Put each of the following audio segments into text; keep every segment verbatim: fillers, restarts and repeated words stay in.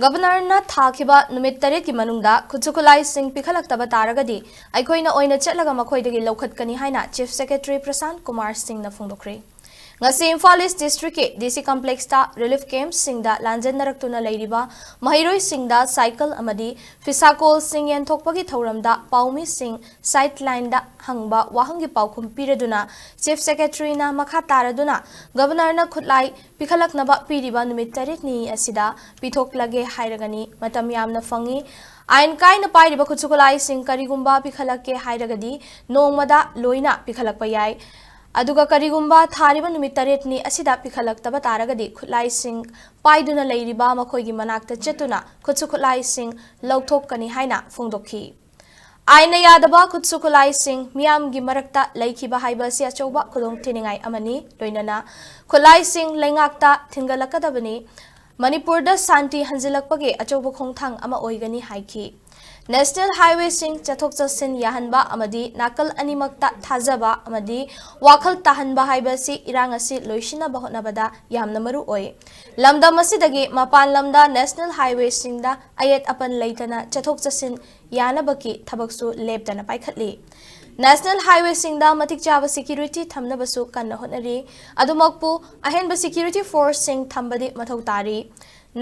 ꯒꯕꯔꯅꯔꯅ ꯊꯥꯈꯤꯕ ꯅꯨꯃꯤꯠ ꯇꯔꯦꯠꯀꯤ ꯃꯅꯨꯡꯗ ꯈꯨꯠꯁꯨ ꯈꯨꯠꯂꯥꯏꯁꯤꯡ ꯄꯤꯈꯠꯂꯛꯇꯕ ꯇꯥꯔꯒꯗꯤ ꯑꯩꯈꯣꯏꯅ ꯑꯣꯏꯅ ꯆꯠꯂꯒ ꯃꯈꯣꯏꯗꯒꯤ ꯂꯧꯈꯠꯀꯅꯤ ꯍꯥꯏꯅ ꯆꯤꯐ ꯁꯦꯀ꯭ꯔꯦꯇꯔꯤ ꯄ꯭ꯔꯁꯥꯟꯠ ꯀꯨꯃꯥꯔ ꯁꯤꯡꯅ ꯐꯣꯡꯗꯣꯛꯈ꯭ꯔꯦ꯫ ꯉꯁꯤ ꯏꯝꯐꯥꯜ ꯏꯁ ꯗꯤꯁꯇ꯭ꯔꯤꯛꯀꯤ ꯗꯤ ꯁꯤ ꯀꯝꯄ꯭ꯂꯦꯛꯁꯇ ꯔꯤꯂꯤꯐ ꯀꯦꯝꯞꯁꯤꯡꯗ ꯂꯥꯟꯖꯦꯟꯅꯔꯛꯇꯨꯅ ꯂꯩꯔꯤꯕ ꯃꯍꯩꯔꯣꯏꯁꯤꯡꯗ ꯁꯥꯏꯀꯜ ꯑꯃꯗꯤ ꯐꯤꯁꯥꯀꯣꯜꯁꯤꯡ ꯌꯦꯟꯊꯣꯛꯄꯒꯤ ꯊꯧꯔꯝꯗ ꯄꯥꯎꯃꯤꯁꯤꯡ ꯁꯥꯏꯠ ꯂꯥꯏꯟꯗ ꯍꯪꯕ ꯋꯥꯍꯪꯒꯤ ꯄꯥꯎꯈꯨꯝ ꯄꯤꯔꯗꯨꯅ ꯆꯤꯐ ꯁꯦꯀ꯭ꯔꯦꯇꯔꯤꯅ ꯃꯈꯥ ꯇꯥꯔꯗꯨꯅ ꯒꯕꯔꯅꯔꯅ ꯈꯨꯠꯂꯥꯏ ꯄꯤꯈꯠꯂꯛꯅꯕ ꯄꯤꯔꯤꯕ ꯅꯨꯃꯤꯠ ꯇꯔꯦꯠꯅꯤ ꯑꯁꯤꯗ ꯄꯤꯊꯣꯛꯂꯒꯦ ꯍꯥꯏꯔꯒꯅꯤ꯫ ꯃꯇꯝ ꯌꯥꯝꯅ ꯐꯪꯏ꯫ ꯑꯥꯏꯟ ꯀꯥꯏꯅ ꯄꯥꯏꯔꯤꯕ ꯈꯨꯠꯁꯨ ꯈꯨꯠꯂꯥꯏꯁꯤꯡ ꯀꯔꯤꯒꯨꯝꯕ ꯄꯤꯈꯠꯂꯛꯀꯦ ꯍꯥꯏꯔꯒꯗꯤ ꯅꯣꯡꯃꯗ ꯂꯣꯏꯅ ꯄꯤꯈꯠꯂꯛꯄ ꯌꯥꯏ꯫ ꯑꯗꯨꯒ ꯀꯔꯤꯒꯨꯝꯕ ꯊꯥꯔꯤꯕ ꯅꯨꯃꯤꯠ ꯇꯔꯦꯠꯅꯤ ꯑꯁꯤꯗ ꯄꯤꯈꯠꯂꯛꯇꯕ ꯇꯥꯔꯒꯗꯤ ꯈꯨꯠꯂꯥꯏꯁꯤꯡ ꯄꯥꯏꯗꯨꯅ ꯂꯩꯔꯤꯕ ꯃꯈꯣꯏꯒꯤ ꯃꯅꯥꯛꯇ ꯆꯠꯇꯨꯅ ꯈꯨꯠꯁꯨ ꯈꯨꯠꯂꯥꯏꯁꯤꯡ ꯂꯧꯊꯣꯛꯀꯅꯤ ꯍꯥꯏꯅ ꯐꯣꯡꯗꯣꯛꯈꯤ꯫ ꯑꯥꯏꯟꯅ ꯌꯥꯗꯕ ꯈꯨꯠꯁꯨ ꯈꯨꯠꯂꯥꯏꯁꯤꯡ ꯃꯤꯌꯥꯝꯒꯤ ꯃꯔꯛꯇ ꯂꯩꯈꯤꯕ ꯍꯥꯏꯕ ꯑꯁꯤ ꯑꯆꯧꯕ ꯈꯨꯗꯣꯡꯊꯤꯅꯤꯡꯉꯥꯏ ꯑꯃꯅꯤ꯫ ꯂꯣꯏꯅꯅ ꯈꯨꯠꯂꯥꯏꯁꯤꯡ ꯂꯩꯉꯥꯛꯇ ꯊꯤꯡꯒꯠꯂꯛꯀꯗꯕꯅꯤ꯫ ꯃꯅꯤꯄꯨꯔꯗ ꯁꯥꯟꯇꯤ ꯍꯟꯖꯤꯜꯂꯛꯄꯒꯤ ꯑꯆꯧꯕ ꯈꯣꯡꯊꯥꯡ ꯑꯃ ꯑꯣꯏꯒꯅꯤ ꯍꯥꯏꯈꯤ꯫ ꯅꯦꯁꯅꯦꯜ ꯍꯥꯏꯋꯦꯁꯤꯡ ꯆꯠꯊꯣꯛ ꯆꯠꯁꯤꯟ ꯌꯥꯍꯟꯕ ꯑꯃꯗꯤ ꯅꯥꯀꯜ ꯑꯅꯤꯃꯛꯇ ꯊꯥꯖꯕ ꯑꯃꯗꯤ ꯋꯥꯈꯜ ꯇꯥꯍꯟꯕ ꯍꯥꯏꯕ ꯑꯁꯤ ꯏꯔꯥꯡ ꯑꯁꯤ ꯂꯣꯏꯁꯤꯟꯅꯕ ꯍꯣꯠꯅꯕꯗ ꯌꯥꯝꯅ ꯃꯔꯨ ꯑꯣꯏ꯫ ꯂꯝꯗꯝ ꯑꯁꯤꯗꯒꯤ ꯃꯄꯥꯟ ꯂꯝꯗ ꯅꯦꯁꯅꯦꯜ ꯍꯥꯏꯋꯦꯁꯤꯡꯗ ꯑꯌꯦꯠ ꯑꯄꯟ ꯂꯩꯇꯅ ꯆꯠꯊꯣꯛ ꯆꯠꯁꯤꯟ ꯌꯥꯅꯕꯒꯤ ꯊꯕꯛꯁꯨ ꯂꯦꯞꯇꯅ ꯄꯥꯏꯈꯠꯂꯤ꯫ ꯅꯦꯁꯅꯦꯜ ꯍꯥꯏꯋꯦꯁꯤꯡꯗ ꯃꯇꯤꯛ ꯆꯥꯕ ꯁꯦꯀ꯭ꯌꯨꯔꯤꯇꯤ ꯊꯝꯅꯕꯁꯨ ꯀꯟꯅ ꯍꯣꯠꯅꯔꯤ꯫ ꯑꯗꯨꯃꯛꯄꯨ ꯑꯍꯦꯟꯕ ꯁꯦꯀ꯭ꯌꯨꯔꯤꯇꯤ ꯐꯣꯔꯁꯁꯤꯡ ꯊꯝꯕꯗꯤ ꯃꯊꯧ ꯇꯥꯔꯤ꯫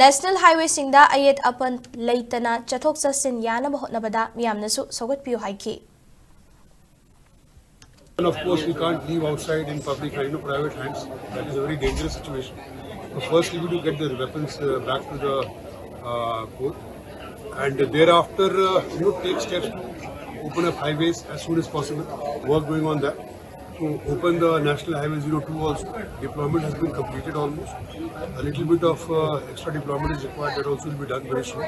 ꯅꯦꯁꯅꯦꯜ ꯍꯥꯏꯋꯦꯁꯤꯡꯗ ꯑꯌꯦꯠ ꯑꯄꯟ ꯂꯩꯇꯅ ꯆꯠꯊꯣꯛ ꯆꯠꯁꯤꯟ ꯌꯥꯅꯕ ꯍꯣꯠꯅꯕꯗ ꯃꯤꯌꯥꯝꯅꯁꯨ ꯁꯧꯒꯠꯄꯤꯌꯨ ꯍꯥꯏꯈꯤ꯫ And of course, we can't leave outside in public, you know, private hands. That is a very dangerous situation. So first, we need to get the weapons uh, back to the uh, court, and thereafter, uh, you know, take steps to open up highways as soon as possible. Work going on that. To open the National Highway zero two also. Deployment has been completed almost. A little bit of uh, extra deployment is required. That also will be done very soon.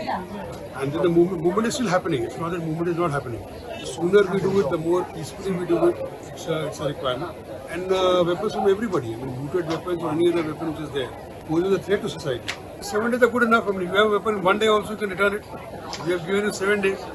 And then the movement, movement is still happening. It's not that movement is not happening. The sooner we do it, the more peacefully we do it. It's a, it's a requirement. And uh, weapons from everybody. I mean, looted weapons or any other weapon which is there, poses a threat to society. Seven days are good enough. I mean, if you have a weapon, one day also you can return it. We have given you seven days.